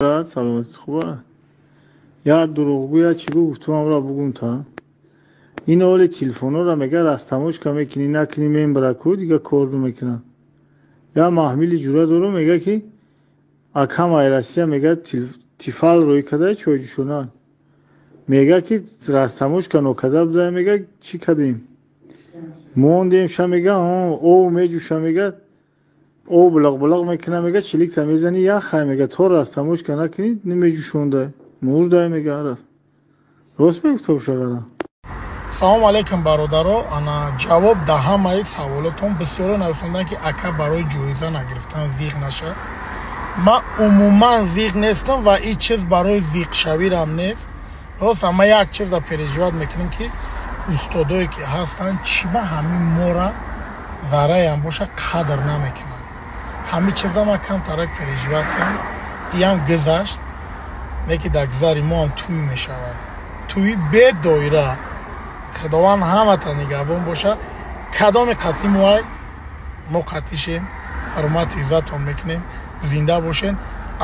Саломатӣ хуба? Я дурӯғгӯ, я чӣ гуфт, ту ҳамро бугум та. Ин оли телефонора мега растамошка мекунӣ, накунӣ мембара ку, дига кор мекунад. Я маҳмили ҷура дору мега ки акам ай Россия мега тифал рӯй када чойҷӯшона. Мега ки растамошка нокада буда, мега чӣ кадем? Мондем ша мега, ов меҷӯша мега, об булақ-булақ мекуна мега, чиликта мезани яхай мега, то растамошка накунӣ намеҷӯшонда. Мурдай мега ара. Рост мегуфт шағара. Салом алейкум бародаро, ана ҷавоб да ҳамаи саволотон. Бисёро нависондан ки ака барои ҷоиза нагирифтан зиғ наша. Ман умуман зиғ нестам ва ин чиз барои зиқшавирам нест. Рост ман як чиза переживать мекунам ки устодое ки ҳастанд чӣ ба ҳамин мора зарраям боша қадр намекунанд. Ҳамин чиза ман камтарак переживать кардам. Иам гузашт, не ки дар гузари мо ҳам тӯй мешавад. Тӯи бедоира. Худованд ҳамата нигаҳбон боша. Кадоми қатъи моай мо қатъишем, ҳурмати иззатон мекунем. Зинда бошен.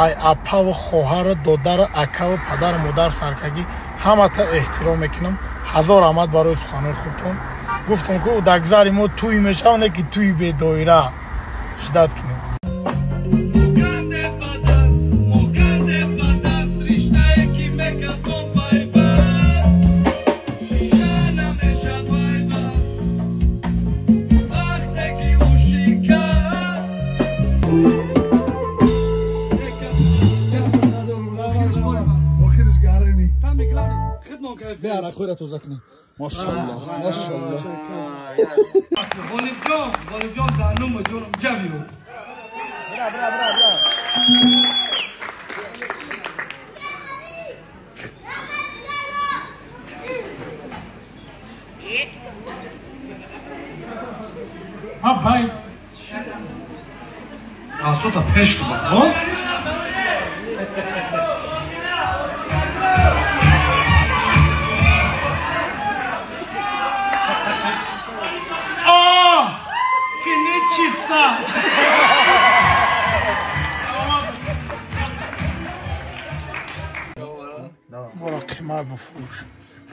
Ай апаву хоҳару додару акаву падару модар саркагӣ ҳамата эҳтиром мекунам. Ҳазор раҳмат барои суханои хубтон. Гуфтам ку дар гузари мо тӯй мешавад, не ки тӯи бедоира. Ждат кунед. بیار خورا تو زکنی. ماشاءالله ماشاءالله. غالب جان غالب جان دانم جونم جابیو. برا برا برا برا. ها بھائی آسو تا پیش کو با. برو قمار بفروش.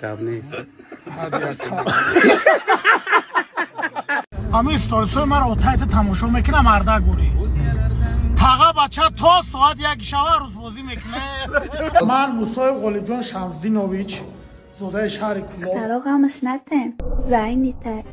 گپ نیست. همین استوریسای من رو تایت تماشا میکنم مرده گوری. تاقا بچه تا ساعت یک شبه روز بازی میکنه. من موسی غالب جان شمسدینوویچ زاده شهر کولاب. دروغ همش نتن. زینی تر.